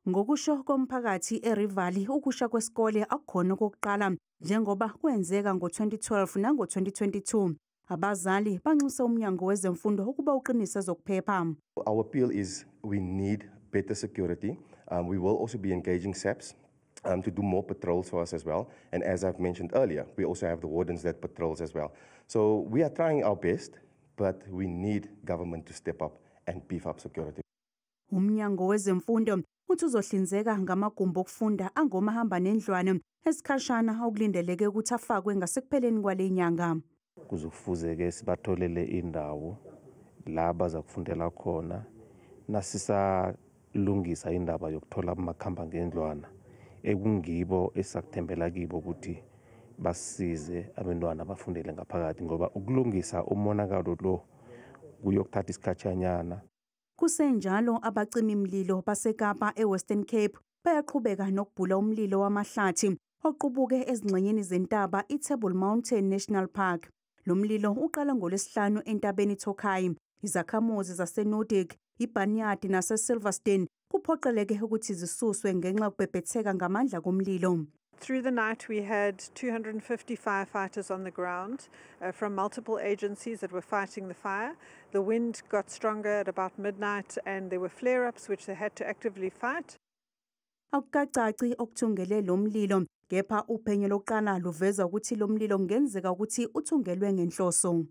Ngokusho komphakathi eRiverlea, ukusha kwesikole akukhona okokuqala, njengoba kwenzeka ngo-2012 nango-2022. Abazali banxuse umnyango wezemfundo ukuba uqinise ezokuphepha. Our appeal is we need better security. We will also be engaging SAPS to do more patrols for us as well. And as I've mentioned earlier, we also have the wardens that patrols as well. So we are trying our best, but we need government to step up and beef up security. Umnyango wezemfundo uthi uzohlinzeka ngamagumbi okufunda angomahamba nendlwane esikhashana, okulindeleke ukuthi afakwe ngasekupheleni kwale nyanga. Kuzokufuze-ke sibatholele indawo la baza kufundela khona nasisalungisa indaba yokuthola amakhamba ngendlwana, ekungibo esizakuthembela kibo ukuthi basisize abantwana bafundele ngaphakathi, ngoba ukulungisa umonakalo lo kuyokuthatha isikhatshanyana. Kusenjalo, abacimi mlilo baseKapa eWestern Cape bayaqhubeka nokubhula umlilo wamahlathi oqubuke ezingxenyeni zentaba iTable Mountain National Park. Lo mlilo uqala ngoLwesihlanu entabeni Tokai. Izakhamuzi zaseNordic, iBarnyard naseSilverstone kuphoqeleke ukuthi zisuswe ngenxa yokubhebhetheka ngamandla komlilo. Through the night, we had 250 firefighters on the ground from multiple agencies that were fighting the fire. The wind got stronger at about midnight and there were flare ups which they had to actively fight. Akukacaci okuthungele lo mlilo, kepha uphenyo lokuqala luveza ukuthi lo mlilo kungenzeka ukuthi uthungelwe ngenhloso.